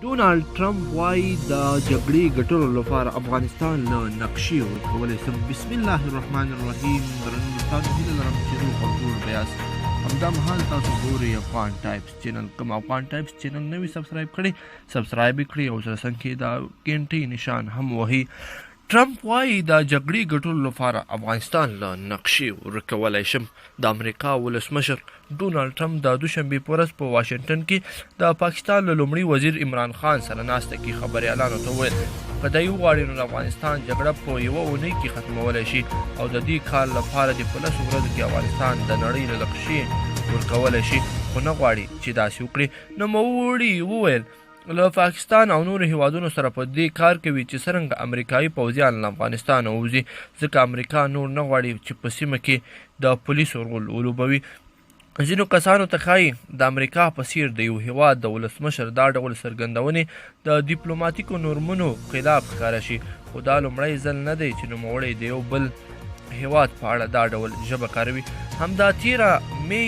ډونالډ ټرمپ وايي د جګړې ګټلو لپاره افغانستان له نقشې ورکولی سم. بسم الله الرحمن الرحیم. درنو دوستانو، هیله لرم چې روغ او جوړ به یاست. همدا مهال تاسو ګورئ افغان ټایپس چینل. کوم افغان ټایپس چینل نوی سبسکرایب کړئ، سبسکرایب کړئ او سره څنګ کې د ګنټۍ نشان هم وهي. ټرمپ وايي د جګړې ګټلو لپاره افغانستان له نقشې ورکولی شم. د امریکا ولسمشر ډونالډ ټرمپ د دوشنبې په ورځ په واشنګټن کې د پاکستان له لومړي وزیر عمران خان سره ناسته کې خبریالانو ته وویل، که دی وغواړي نو د افغانستان جګړه په یوه اونۍ کې ختمولی شي او د دې کار لپاره دې په 10 ورځو کې افغانستان د نړۍ له نقشې ورکولی شي، خو نه غواړي چې داسې وکړي. نوموړي وویل، له پاکستان او نورو هیوادونو سره په دې کار کوي چې څرنګه امریکایي پوځیان له افغانستانه ووځي، ځکه امریکا نور نه غواړي چې په سیمه کې د پولیسو رول ولوبوي. ځینو کسانو ته ښایي د امریکا په څیر د یو هیواد د ولسمشر دا ډول څرګندونې د دیپلوماتیکو نورمونو خلاف ښکاره شي، خو دا لومړی ځل نه دی چې نوموړی د یو بل هیواد په اړه دا ډول ژبه کاروي. همدا تیره می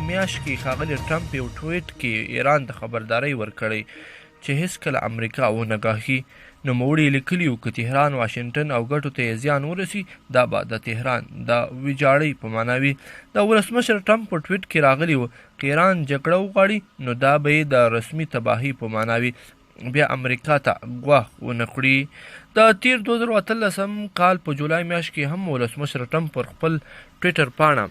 میاشت کې ښاغلي ټرمپ یو ټویټ کې ایران ته خبرداری ورکړی چې هیڅکله امریکا ونه ګواښي. نوموړي لیکلي وو، که تهران، واشنګټن او ګټو ته یې زیان ورسي، دا به د تهران د ویجاړۍ په معنا وي. د ولسمشر ټرمپ په ټویټ کې راغلي وو، که ایران جګړه وغواړي نو دا به یې د رسمي تباهۍ په معنا وي، بیا امریکا ته ګواښ ونه کړي. د تیر 2018 کال په جولای میاشت کې هم ولسمشر ټرمپ پر خپل ټویټر پاڼه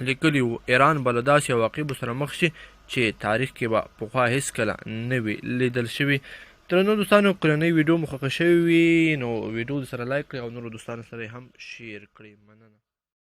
لیکلي وو، ایران به له داسې عواقبو سره مخ شي چې تاریخ کې به پخوا هیڅکله نه وي لیدل شوي. درنو دوستانو، که ننۍ ویډیو مو خوښه شوې وي نو ویډیو سره لایک کړئ او نورو دوستانو سره هم شیر کړئ. مننه.